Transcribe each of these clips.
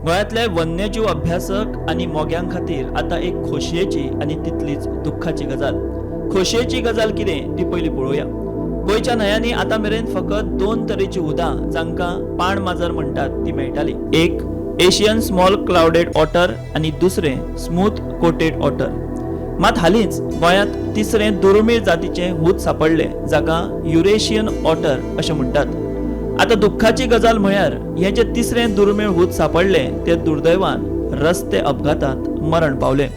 गोंयांतले वन्यजीव अभ्यासक आनी मोग्यां खातीर आतां एक खोशयेची आनी तितलीच दुख्खाची गजाल. खोशयेची गजाल कितें ती पयलीं पळोवया. गोंयच्या न्हंयांनी आतां मेरेन फकत दोन तरेची हुदां, जांकां पाण माजर म्हणटात, ती मेळटाली. एक एशियन स्मॉल क्लॉड ऑटर आनी दुसरें स्मूथ कोटेड ऑटर. मात हालींच गोंयांत तिसरें दुर्मीळ जातीचें हूद सांपडलें, जाका युरेशियन ऑटर अशें म्हणटात. आतां दुख्खाची गजाल म्हळ्यार हें जें तिसरें दुर्मीळ हूद सांपडलें तें दुर्दैवान रस्ते अपघातांत मरण पावलें.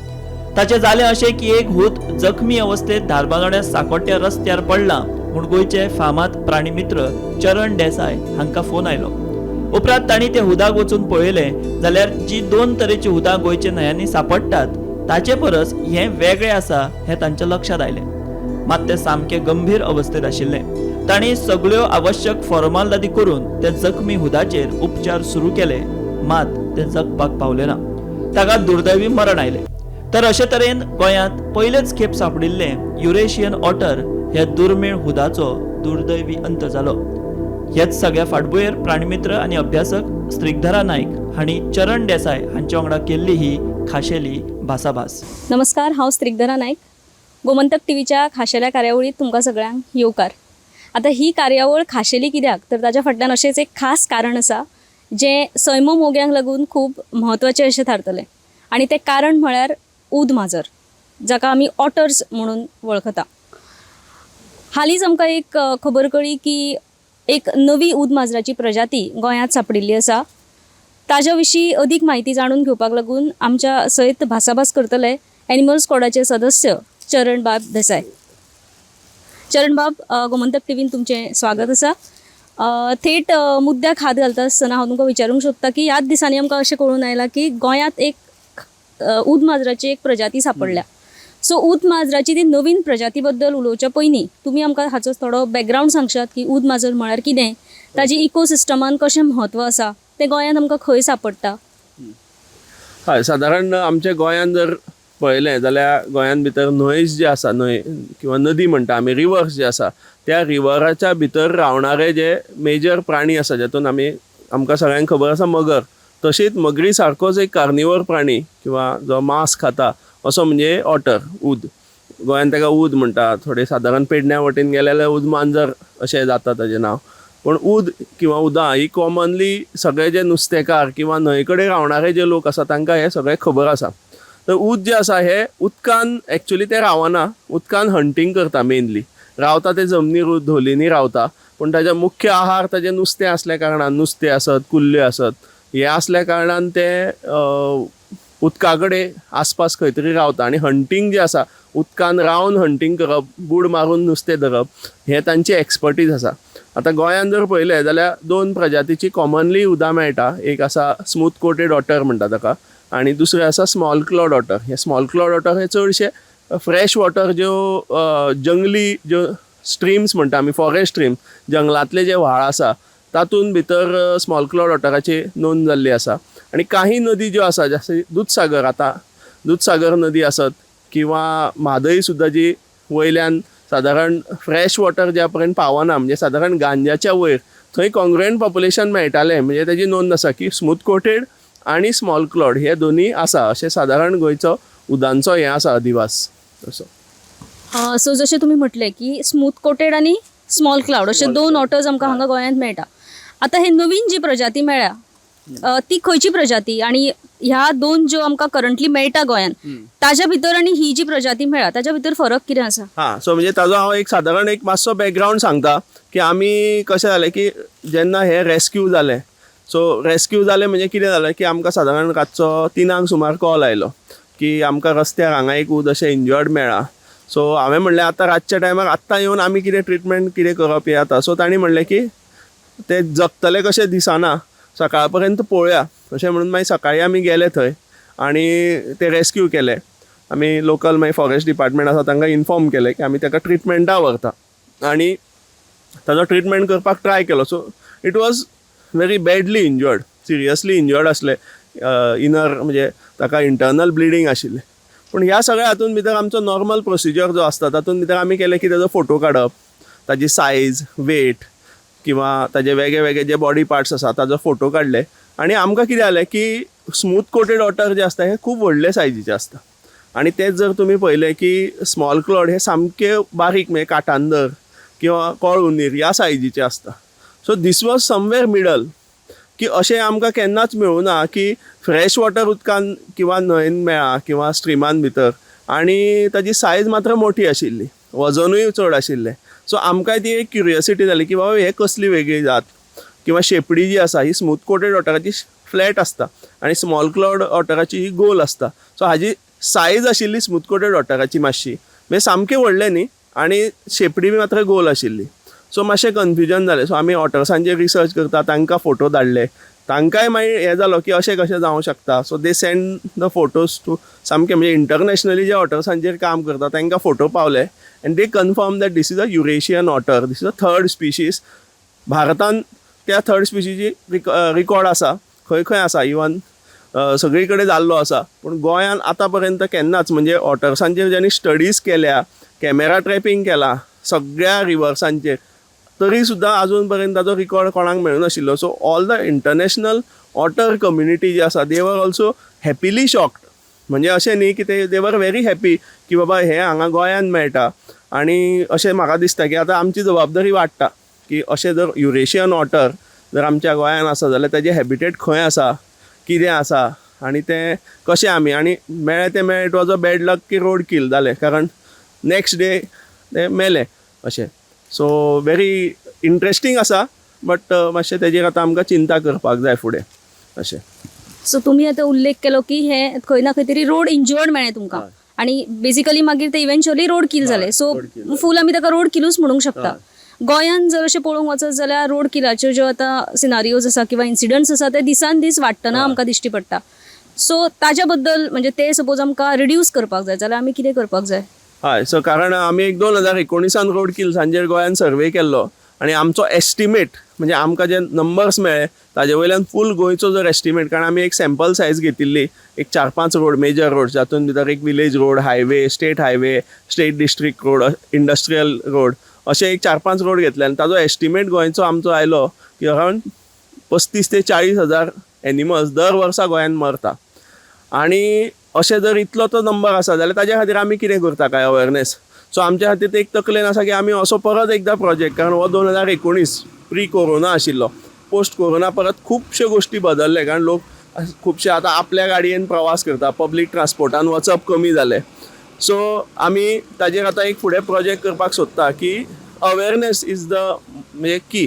ताचें जालें अशें की एक हूद जखमी अवस्थेत धारबांदोड्या साकोट्या रस्त्यार पडला म्हूण गोंयचे फामाद प्राणीमित्र चरण देसाय हांकां फोन आयलो. उपरांत तांणी ते हुदाक वचून पळयलें जाल्यार जी दोन तरेची हुदां गोंयच्या न्हंयांनी सांपडटात ताचे परस हें वेगळें आसा हें तांच्या लक्षांत आयलें. मात तें सामकें गंभीर अवस्थेत आशिल्लें. तांणी सगळ्यो आवश्यक फॉर्मालदादी करून ते जखमी हुदाचेर उपचार सुरू केले, मात ते जगपाक पावले ना. ताका दुर्दैवी मरण आयलें. तर अशे तरेन गोंयांत पयलेच खेप सांपडिल्लें युरेशियन ऑटर हे दुर्मीळ हुदाचो दुर्दैवी अंत जालो. हेच सगळ्या फाटभुंयेर प्राणीमित्र आनी अभ्यासक स्त्रिगधरा नायक हांणी चरण देसाय हांच्या वांगडा केल्ली ही खाशेली भासाभास. नमस्कार, हांव स्त्रिगधरा नायक. गोमंतक टीव्हीच्या खाशेल्या कार्यावळीत तुमकां सगळ्यांक येवकार. आतां ही कार्यावळ खाशेली कित्याक, तर ताच्या फाटल्यान अशेंच एक खास कारण आसा जें सैम मोग्यांक लागून खूब म्हत्वाचें अशें थारतलें आनी तें कारण म्हळ्यार ऊद माजर, जाका आमी ऑटर्स म्हणून वळखता. हालींच आमकां एक खबर कळ्ळी की एक नवी ऊद माजराची प्रजाती गोंयांत सांपडिल्ली आसा. ताज्या विशीं अदीक म्हायती जाणून घेवपाक लागून आमच्या सयत भासाभास करतले एनिमल स्कॉडाचे सदस्य चरणबाब देसाय. चरणबाब, गोमंतक टीव्हीन तुमचें स्वागत आसा. थेट मुद्द्याक हात घालता आसतना हांव तुमकां विचारूंक सोदता की ह्याच दिसांनी आमकां अशें कळून आयलां की गोंयांत एक ऊद माजराची एक प्रजाती सांपडल्या. सो ऊद माजराची ती नवीन प्रजाती बद्दल उलोवच्या पयलीं तुमी आमकां हाचो थोडो बॅकग्रावंड सांगशात की ऊद माजर म्हळ्यार कितें, ताजी इकोसिस्टमान कशें म्हत्व आसा, तें गोंयांत आमकां खंय सांपडटा? हय, सादारण आमच्या गोंयांत जर पळयलें जाल्यार गोंयांत भितर न्हंय जे आसा, न्हंय किंवा नदी म्हणटा आमी, रिवर्स जे आसा, त्या रिवराच्या भितर रावणारे जे मेजर प्राणी आसा, जातून आमकां सगळ्यांक खबर आसा मगर. तशीच मगरी सारकोच एक कार्निवर प्राणी किंवा जो मांस खाता असो म्हणजे ऑटर, ऊद. गोंयांत ताका ऊद म्हणटा. थोडे सादारण पेडण्या वटेन गेले जाल्यार ऊद मांजर अशें जाता ताजें नांव. पूण ऊद किंवा उदां ही कॉमनली सगळे जे नुस्तेकार किंवा न्हंय कडेन रावणारे जे लोक आसा तांकां हें सगळें खबर आसा. तर ऊद जे आसा हे उदकान एक्चुली ते रावना, उदकान हंटींग करता मेनली. रावता ते जमनीर, धोलींनी रावता, पूण ताजे मुख्य आहार ताजें नुस्तें आसल्या कारणान, नुस्तें आसत, कुल्ल्यो आसत, हें आसल्या कारणान ते उदका कडेन आसपास खंय तरी रावता. आनी हंटींग जें आसा, उदकान रावन हंटींग करप, बूड मारून नुस्तें धरप, हें तांची एक्सपर्टीज आसा. आतां गोंयांत जर पळयलें जाल्यार दोन प्रजातीची कॉमनली उदां मेळटा. एक आसा स्मूथ कोटेड ऑटर म्हणटा ताका आनी दुसरें आसा स्मॉल क्लॉड ऑटर. हे स्मॉल क्लॉड ऑटर हे चडशे फ्रेश वॉटर, ज्यो जंगली ज्यो स्ट्रीम्स म्हणटा आमी, फॉरेस्ट स्ट्रीम, जंगलांतले जे व्हाळ आसा तातूंत भितर स्मॉल क्लॉड ऑटराची नोंद जाल्ली आसा. आनी काही नदी ज्यो आसा, जशें दुदसागर, आतां दुदसागर नदी आसत किंवा म्हादय सुद्दां, जी वयल्यान सादारण फ्रेश वॉटर ज्या पर्यंत पावना, म्हणजे सादारण गांज्याच्या वयर, थंय कॉंग्रुएंट पॉप्युलेशन मेळटालें. म्हणजे तेजी नोंद आसा की स्मूथ कोटेड आनी स्मॉल क्लॉड हे दोनूय आसा. अशें सादारण गोंयचो उदांचो हें आसा अधिवास असो. सो जशें तुमी म्हटलें की स्मूथ कोटेड आनी स्मॉल क्लावड अशे दोन ऑटर्स आमकां हांगा गोंयांत मेळटा. आतां हे नवीन जी प्रजाती मेळ्ळ्या ती खंयची प्रजाती आनी ह्या दोन ज्यो आमकां करंटली मेळटा गोंयांत ताज्या भितर आनी ही जी प्रजाती मेळ्ळ्या ताज्या भितर फरक कितें आसा? हां, सो म्हणजे ताजो हांव एक सादारण एक मातसो बॅकग्रावंड सांगता की आमी कशें जालें की जेन्ना हें रेस्क्यू जालें, सो रेस्क्यू जालें म्हणजे कितें जालें की आमकां सादारण रातचो 3 सुमार कॉल आयलो की आमकां रस्त्यार हांगा एक ऊद अशें इंजर्ड मेळ्ळा. सो हांवें म्हणलें, आतां रातच्या टायमार आत्तां येवन आमी कितें ट्रिटमेंट कितें करप हें आतां. सो तांणी म्हणलें की ते जगतले कशें दिसना, सकाळ पर्यंत पळोवया अशें म्हणून मागीर सकाळी आमी गेले थंय आनी ते रेस्क्यू केले आमी. लोकल मागीर फॉरेस्ट डिपार्टमेंट आसा तांकां इन्फॉर्म केलें की आमी ताका ट्रिटमेंटा व्हरता आनी ताजो ट्रिटमेंट करपाक ट्राय केलो. So it was very badly injured, seriously injured आसलें. इनर म्हणजे ताका इंटरनल ब्लिडींग आशिल्लें. पूण ह्या सगळ्या हातून भितर आमचो नॉर्मल प्रोसिजर जो आसता तातूंत भितर आमी केलें की ताजो फोटो काडप, ताजी सायज, वेट किंवा ताजे वेगळे वेगळे जे बॉडी पार्ट्स आसा ताजो फोटो काडले. आनी आमकां कितें जालें की स्मूथ कोटेड ऑटर जे आसता हे खूब व्हडले सायजीचे आसता आनी तेच जर तुमी पळयलें की स्मॉल क्लॉड हे सामके बारीक, म्हणजे काटांदर किंवा कोळ उंदीर ह्या सायजीचे आसता. So this was somewhere middle, की अशें आमकां केन्नाच मेळूं की फ्रेश वॉटर उदकान किंवा न्हंयेन मेळ्ळा किंवा स्ट्रिमान भितर आनी ताजी सायज मात्र मोठी आशिल्ली, वजनूय चड आशिल्लें. सो आमकांय ती एक क्युरियोसिटी जाली की बाबा हे कसली वेगळी जात, किंवा शेपडी जी आसा ही स्मूथ कोटेड ऑटराची फ्लॅट आसता आनी स्मॉल क्लॉड ऑटराची ही गोल आसता. सो हाजी सायज आशिल्ली स्मूथ कोटेड ऑटराची मातशी, म्हणजे सामकें व्हडलें न्ही, आनी शेपडी बी मात्र गोल आशिल्ली. सो मातशें कन्फ्युजन जालें. सो आमी ऑटर्सांचेर रिसर्च करता, तांकां फोटो धाडले, तांकांय मागीर हें जालो की अशें कशें जावंक शकता. So they send the photos to सामकें म्हणजे इंटरनॅशनली जे ऑटर्सांचेर काम करता तांकां फोटो पावले and they confirm that this is a Eurasian otter, this is a third species. भारतान त्या थर्ड स्पिशीची रिकॉर्ड आसा, खंय खंय आसा, इवन सगळी कडेन जाल्लो आसा, पूण गोंयान आतां पर्यंत केन्नाच, म्हणजे ऑटर्सांचेर ज्यांनी स्टडीज केल्या, कॅमेरा ट्रॅपिंग केला सगळ्या रिवर्सांचेर, तरी सुद्दां अजून पर्यंत ताजो रिकॉर्ड कोणाक मेळूं नाशिल्लो. So all the international otter community जी आसा, they were also happily shocked. म्हणजे अशें न्ही की ते they were very happy की बाबा हें हांगा गोंयांत मेळटा. आनी अशें म्हाका दिसता की आतां आमची जबाबदारी वाडटा की अशें जर युरेशियन ऑटर जर आमच्या गोंयांत आसा जाल्यार ताजें हॅबिटेट खंय आसा, कितें आसा आनी तें कशें आमी आनी मेळ्ळें तें मेळ्ळें. It was a bad luck की रोड किल जालें, कारण नेक्स्ट डे तें मेलें अशें. सो व्हेरी इंट्रस्टींग आसा, बट मातशें तेजेर आतां आमकां चिंता करपाक जाय फुडें अशें. सो तुमी आतां उल्लेख केलो की हे खंय ना खंय तरी रोड इंजर्ड मेळ्ळें तुमकां आनी बेसिकली मागीर ते इव्हेंच्युअली रोड किल जाले. So road kill. फूल आमी ताका रोड किलूच म्हणूंक शकता. गोंयांत जर अशें पळोवंक वचत जाल्यार रोड किलाच्यो ज्यो आतां सिनारियोज आसा किंवा इन्सिडंट्स आसा ते दिसान दीस वाडटना आमकां दिश्टी पडटा. सो ताच्या बद्दल, म्हणजे ते सपोज आमकां रिड्यूस करपाक जाय जाल्यार आमी कितें करपाक जाय? हय, सो कारण आमी एक 2019 रोड किल्सांचेर गोंयान सर्वे केल्लो आनी आमचो एस्टिमेट, म्हणजे आमकां जे नंबर्स मेळ्ळे ताजे वयल्यान फूल गोंयचो जर एस्टिमेट, कारण आमी एक सॅम्पल सायज घेतिल्ली, एक चार पांच रोड, मेजर रोड, जातून भितर एक village road, highway, state highway, state district road, industrial road, अशे एक चार पांच रोड घेतले आनी ताजो एस्टिमेट गोंयचो आमचो आयलो की अरावंड 35 ते 40 हजार एनिमल्स दर वर्सा गोंयांत मरता. आनी अशें जर इतलो तो नंबर आसा जाल्यार ताज्या खातीर आमी कितें करता काय अवेरनेस. सो आमच्या खातीर ते एक तकलेन आसा की आमी असो परत एकदां प्रोजेक्ट, कारण हो 2019 प्री कोरोना आशिल्लो, पोस्ट कोरोना परत खुबश्यो गोश्टी बदलले, कारण लोक खुबशे आतां आपल्या गाडयेन प्रवास करता, पब्लीक ट्रान्सपोर्टान वचप कमी जालें. सो आमी ताजेर आतां एक फुडें प्रोजेक्ट करपाक सोदता की अवेरनेस is the म्हणजे की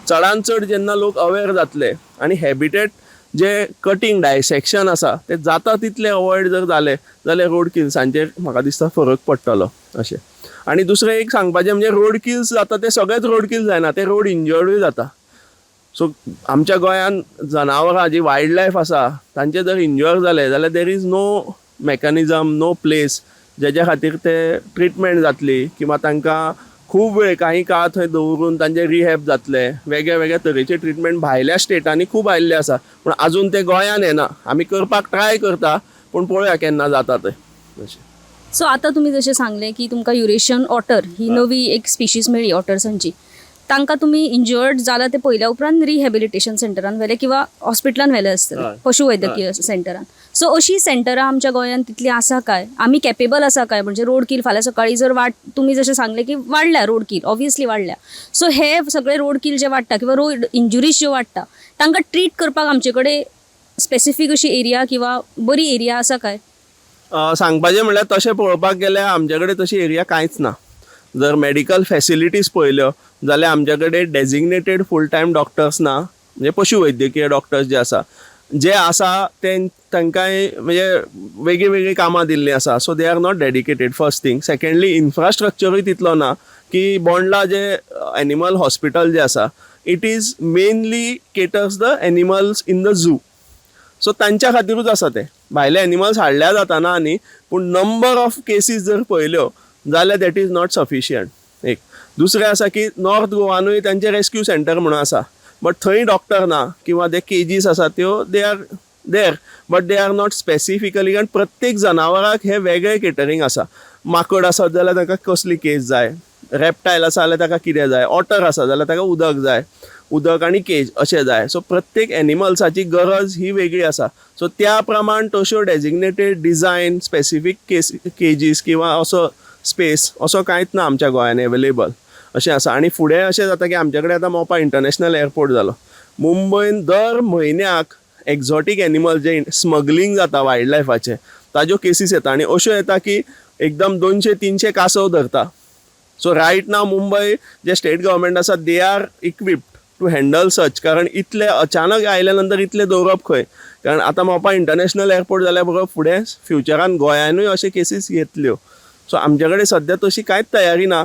चडान चड जेन्ना लोक अवेर जातले आनी हॅबिटेट जे कटींग डायसेक्शन आसा ते जाता तितले अवॉयड जर जाले जाल्यार रोड किल्सांचेर म्हाका दिसता फरक पडटलो अशें. आनी दुसरें एक सांगपाचें म्हणजे रोड किल्स जाता ते सगळेच रोड किल्स जायना, ते रोड इंजर्डूय जाता. सो आमच्या गोंयांत जनावरां जी वायल्ड लायफ आसा तांचे जर इंजर जाले जाल्यार there is no mechanism, no place जेज्या खातीर ते ट्रिटमेंट जातली किंवा तांकां खूब वेळ काही काळ थंय दवरून तांचे रिहॅब जातले. वेगळ्या वेगळ्या तरेचे ट्रिटमेंट भायल्या स्टेटांनी खूब आयिल्ले आसा, पूण आजून ते गोंयान येना. आमी करपाक ट्राय करता, पूण पळोवया केन्ना जाता तें अशें. सो आतां तुमी जशें सांगलें की तुमकां युरेशियन ऑटर ही नवी एक स्पिशीज मेळ्ळी ऑटर्सांची, तांकां तुमी इंजर्ड जाला ते पयल्या उपरांत रिहॅबिलिटेशन सेंटरान व्हेले किंवा हॉस्पिटलान व्हेले आसतले, पशुवैद्यकीय सेंटरान. सो अशी सेंटरां आमच्या गोंयांत तितलीं आसा काय? आमी कॅपेबल आसा काय? म्हणजे रोड किल फाल्यां सकाळी जर वाड, तुमी जशें सांगलें की वाडल्या, रोड किल ऑब्वियसली वाडल्या, सो हे सगळे रोड किल जे वाडटा किंवा रोड इंजुरीज ज्यो वाडटा तांकां ट्रीट करपाक आमचे कडेन स्पेसिफीक अशी एरिया किंवा बरी एरिया आसा काय? सांगपाचें म्हणल्यार तशें पळोवपाक गेल्यार आमचे कडेन तशी एरिया कांयच ना. जर मेडिकल फॅसिलिटीज पळयल्यो जाल्यार आमचे कडेन डेजिग्नेटेड फूल टायम डॉक्टर्स ना, म्हणजे पशुवैद्यकीय डॉक्टर्स जे आसा ते तांकांय म्हणजे वेगळीं वेगळीं कामां दिल्लीं आसा, so they are not dedicated, first thing. Secondly, इन्फ्रास्ट्रक्चरूय तितलो ना की बोंडला जे एनिमल हॉस्पिटल जे आसा, it is mainly caters the animals in the zoo, so तांच्या खातीरूच आसा तें. भायले एनिमल्स हाडल्या जाताना न्ही, पूण नंबर ऑफ केसीस जर पळयल्यो जाल्यार that is not sufficient. एक दुसरें आसा की नॉर्थ गोवानूय तांचें रेस्क्यू सेंटर म्हणून आसा, बट थंय डॉक्टर ना किंवा ते केजीस आसा त्यो they are there but they are not specifically, कारण प्रत्येक जनावराक हें वेगळें केटरींग आसा. माकड आसत जाल्यार ताका कसली केज जाय, रेप्टायल आसा जाल्यार ताका कितें जाय, ऑटर आसा जाल्यार ताका उदक जाय. उदक आनी केज अशें जाय. सो प्रत्येक एनिमल्साची गरज ही वेगळी आसा. सो त्या प्रमाण तश्यो designated design specific cages किंवा असो स्पेस असो कांयच ना आमच्या गोंयान एवेलेबल अशें आसा. आनी फुडें अशें जाता की आमचे कडेन आतां मोपा इंटरनॅशनल एअरपोर्ट जालो, मुंबयन दर म्हयन्याक एक्झॉटीक एनिमल जे स्मगलींग जाता वायल्ड लायफाचें ताज्यो केसीस येता आनी अश्यो येता की एकदम 200-300 कासव धरता. सो रायट नाव मुंबय जे स्टेट गव्हर्मेंट आसा they are equipped to handle such, कारण इतले अचानक आयल्या नंतर इतले दवरप खंय, कारण आतां मोपा इंटरनॅशनल एअरपोर्ट जाल्या बरोबर फुडें फ्युचरान गोंयानूय अशे केसीस येतल्यो. सो आमचे कडेन सद्या तशी कांयच तयारी ना,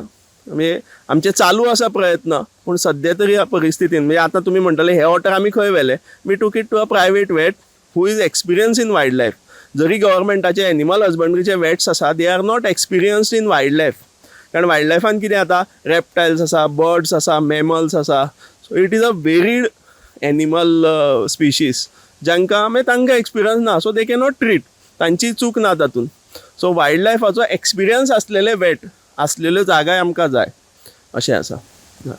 म्हणजे आमचे चालू आसा प्रयत्न, पूण सद्या तरी ह्या परिस्थितीन म्हणजे आतां तुमी म्हणटले हे ऑटर आमी खंय व्हेले, we took it to a private vet who is experienced in wild life. जरी गव्हर्मेंटाचे एनिमल हजबंड्रीचे वेट्स आसा they are not experienced in wild life, कारण वायल्ड लायफान कितें जाता, रेप्टायल्स आसा, बर्ड्स आसा, मॅमल्स आसा. So it is a varied animal species जांकां मागीर तांकां एक्सपिरियन्स ना, सो they cannot treat, तांची चूक ना तातूंत. सो वायल्ड लायफाचो एक्सपिरियन्स आसलेले वेट आसलेल्यो जागाय आमकां जाय अशें आसा.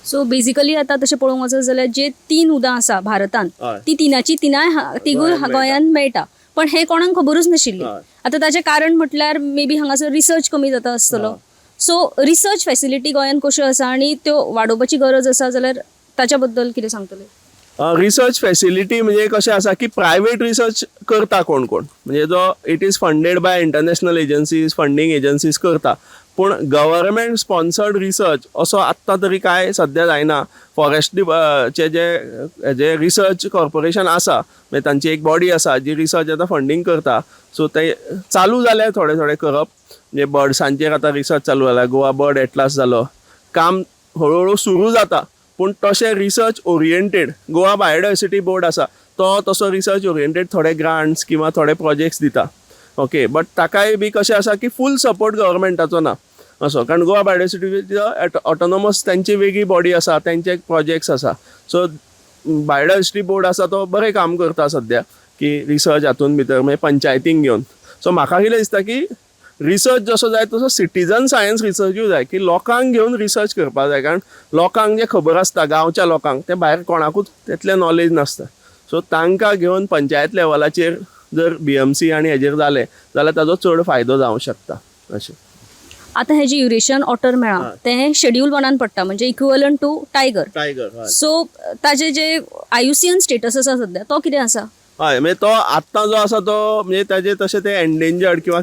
सो बेजिकली आतां तशें पळोवंक वचत जाल्यार जे तीन उदां आसा भारतांत ती तिनाची तिनाय तिगूय गोंयांत गोंयांत मेळटा, पण हें कोणाक खबरूच नाशिल्ली. आतां ताचें कारण म्हटल्यार मे बी हांगासर रिसर्च कमी जाता आसतलो. सो रिसर्च फॅसिलिटी गोंयांत कश्यो आसा आनी त्यो वाडोवपाची गरज आसा जाल्यार ताच्या बद्दल कितें सांगतले? रिसर्च फॅसिलिटी म्हणजे कशें आसा की प्रायवेट रिसर्च करता कोण कोण, म्हणजे जो it is funded by international agencies, funding agencies करता, पूण गव्हर्मेंट स्पॉन्सर्ड रिसर्च असो आत्तां तरी कांय सद्या जायना. फॉरेस्ट चे जे जे रिसर्च कॉर्पोरेशन आसा, म्हणजे तांची एक बॉडी आसा जी रिसर्च आतां फंडींग करता. सो ते चालू जाले थोडे थोडे करप, म्हणजे बर्ड्सांचेर आतां रिसर्च चालू जाला, गोवा बर्ड एटलास जालो, काम हळू हळू सुरू जाता. पूण तशें research oriented Goa biodiversity board आसा तो तसो रिसर्च ओरिएंटेड थोडे ग्रांट्स किंवा थोडे प्रोजेक्ट्स दिता, ओके, बट ताकाय बी कशें आसा की फूल सपोर्ट गव्हर्मेंटाचो ना असो, कारण गोवा बायोडायवर्सिटी ऑटोनॉमस तांची वेगळी बॉडी आसा, तांचे प्रोजेक्ट्स आसा. सो बायोडायवर्सिटी बोर्ड आसा तो बरें काम करता सद्या की रिसर्च हातून भितर मागीर पंचायतींक घेवन. सो म्हाका कितें दिसता की रिसर्च जसो जाय तसो सिटीजन सायन्स रिसर्चूय जाय, की लोकांक घेवन रिसर्च करपाक जाय, कारण लोकांक जें खबर आसता गांवच्या लोकांक तें भायर कोणाकूच तितलें नॉलेज नासता. सो तांकां घेवन पंचायत लेवलाचेर जर बीएमसी आनी हेजेर जालें जाल्यार ताजो चड फायदो जावंक शकता अशें. आतां हें जें युरेशियन ऑटर मेळ्ळां तें शेड्यूल वनान पडटा, म्हणजे equivalent to tiger. Tiger. So ताजे जे आयुसीएन स्टेटस आसा सद्या तो कितें आसा? हय, म्हणजे तो आत्तां जो आसा तो म्हणजे ताजे तशें ते एन्डेंजर्ड किंवा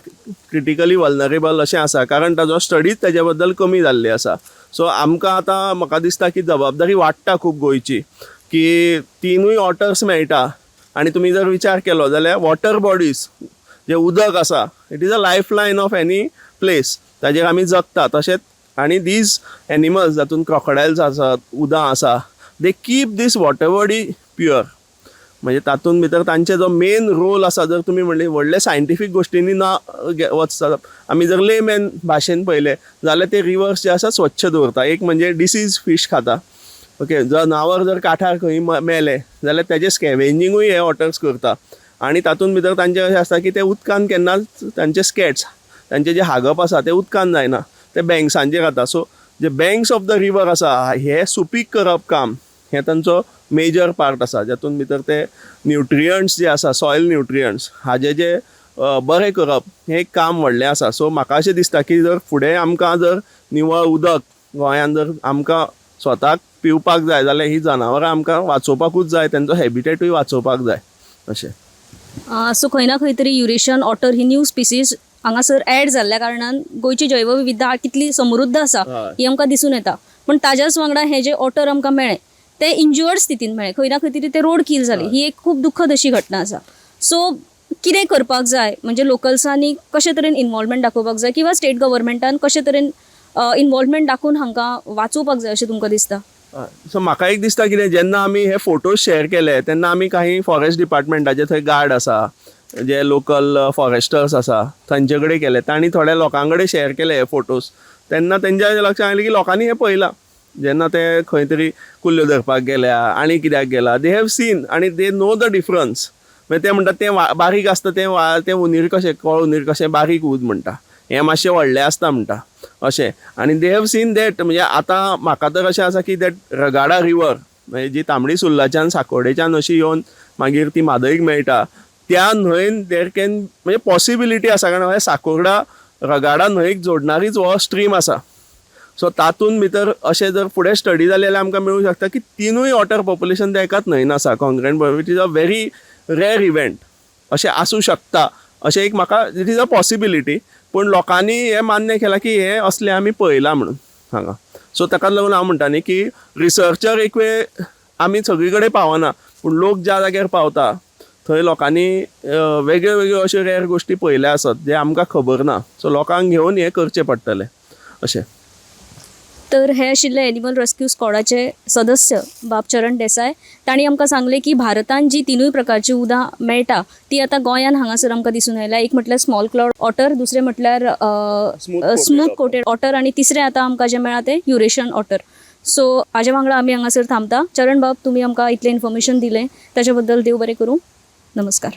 क्रिटिकली वल्नरेबल अशें आसा, कारण ताजो स्टडीज ताजे बद्दल कमी जाल्ली आसा. सो आमकां आतां म्हाका दिसता की जबाबदारी वाडटा खूब गोंयची की तिनूय ऑटर्स मेळटा आनी तुमी जर विचार केलो जाल्यार वॉटर बॉडीज जे उदक आसा it is a life line of any place, ताजेर आमी जगता. तशेंच आनी these animals जातून क्रोकडायल्स आसात, उदां आसा, they keep this water body pure. म्हणजे तातूंत भितर तांचे जो मेन रोल आसा, जर तुमी म्हणले व्हडले सायंटिफीक गोश्टींनी ना वचता, आमी जर लेमॅन भाशेन पळयलें जाल्यार ते रिवर्स जे आसा स्वच्छ दवरता. एक म्हणजे डिसीज फीश खाता, ओके, जनावर जर काठार खंय मेलें जाल्यार तेजें स्कॅवेंजिंगूय हे ऑटर्स करता. आनी तातूंत भितर तांचें अशें आसता की ते उदकान केन्नाच तांचे स्कॅट्स, तांचें जें हागप आसा तें उदकान जायना, तें बँक्सांचेर जाता. So J banks of the river आसा हे सुपीक करप काम हें तांचो मेजर पार्ट आसा, जातून भितर ते न्युट्रियंट्स जे आसा, सॉयल न्युट्रियंट्स हाजे जे बरें करप हें एक काम व्हडलें आसा. सो म्हाका अशें दिसता की जर फुडें आमकां जर निवळ उदक गोंयांत जर आमकां स्वताक पिवपाक जाय जाल्यार ही जनावरां आमकां वाचोवपाकूच जाय, तेंचो हॅबिटेटूय वाचोवपाक जाय अशें. सो खंय ना खंय तरी युरेशियन ऑटर ही न्यू स्पिसीज हांगासर एड जाल्ल्या कारणान गोंयची जैवविविधता कितली समृद्ध आसा ही आमकां दिसून येता. पूण ताज्याच वांगडा हे जे ऑटर आमकां मेळ्ळे ते इंज्युअर्ड स्थितीन मेळ्ळे, खंय ना खंय तरी ते रोड कील जाले, ही एक खूब दुख्खद अशी घटना आसा. सो कितें करपाक जाय, म्हणजे लोकल्सांनी कशे तरेन इनवॉल्वमेंट दाखोवपाक जाय किंवा स्टेट गव्हर्मेंटान कशे तरेन इनवॉल्वमेंट दाखोवन हांकां वाचोवपाक जाय अशें तुमकां दिसता? सो म्हाका एक दिसता कितें, जेन्ना आमी हे फोटोज शेअर केले तेन्ना आमी काही फॉरेस्ट डिपार्टमेंटाचे थंय गार्ड आसा, जे लोकल फॉरेस्टर्स आसा तांचे कडेन केले, तांणी थोड्या लोकां कडेन शेअर केले हे फोटोज. तेन्ना तेंच्या लक्षांत आयलें की लोकांनी हें पळयलां, जेन्ना ते खंय तरी कुल्ल्यो धरपाक गेल्या आनी कित्याक गेला, they have seen आनी they know the difference. मागीर ते म्हणटात तें बारीक आसता तें तें हुनीर कशें, कोळ हुनीर कशें बारीक ऊद म्हणटा, हें मातशें व्हडलें आसता म्हणटा अशें. आनी they have seen that. म्हणजे आतां म्हाका तर अशें आसा की that Ragada river म्हणजे जी तांबडी सुर्लाच्यान साकोडेच्यान अशी येवन मागीर ती म्हादयक मेळटा, त्या न्हंयन there can म्हणजे पॉसिबिलिटी आसा, कारण हय साकोर्डा रगाडा न्हंयक जोडणारीच हो स्ट्रीम आसा. सो तातूंत भितर अशें जर फुडें स्टडी जाली जाल्यार आमकां मेळूंक शकता की तिनूय ऑटर पॉप्युलेशन ते एकाच न्हंयन आसा congregant, which is a very rare event. अशें आसूं शकता, अशें एक म्हाका it is a possibility. पूण लोकांनी हें मान्य केलां की हें असलें आमी पळयलां म्हणून हांगा. सो ताकाच लागून हांव म्हणटा न्ही की रिसर्चर एक वेळ आमी सगळी कडेन पावना, पूण लोक ज्या जाग्यार पावता थंय लोकांनी वेगळ्यो वेगळ्यो अश्यो रेर गोश्टी पळयल्या आसत जे आमकां खबर ना. सो लोकांक घेवन हें करचें पडटलें अशें. तर हे आशिल्ले एनिमल रेस्क्यू स्कॉडाचे सदस्य बाब चरण देसाय. तांणी आमकां सांगलें की भारतान जी तिनूय प्रकारची उदां मेळटा ती आतां गोंयान हांगासर आमकां दिसून आयल्या. एक म्हटल्यार स्मॉल क्लाउड ऑटर, दुसरें म्हटल्यार स्मूथ कोटेड ऑटर आनी तिसरें आतां आमकां जें मेळ्ळां तें युरेशियन ऑटर. सो हाजे वांगडा आमी हांगासर थांबता. चरण बाब, तुमी आमकां इतलें इन्फॉर्मेशन दिलें ताचे बद्दल देव बरें करूं. नमस्कार.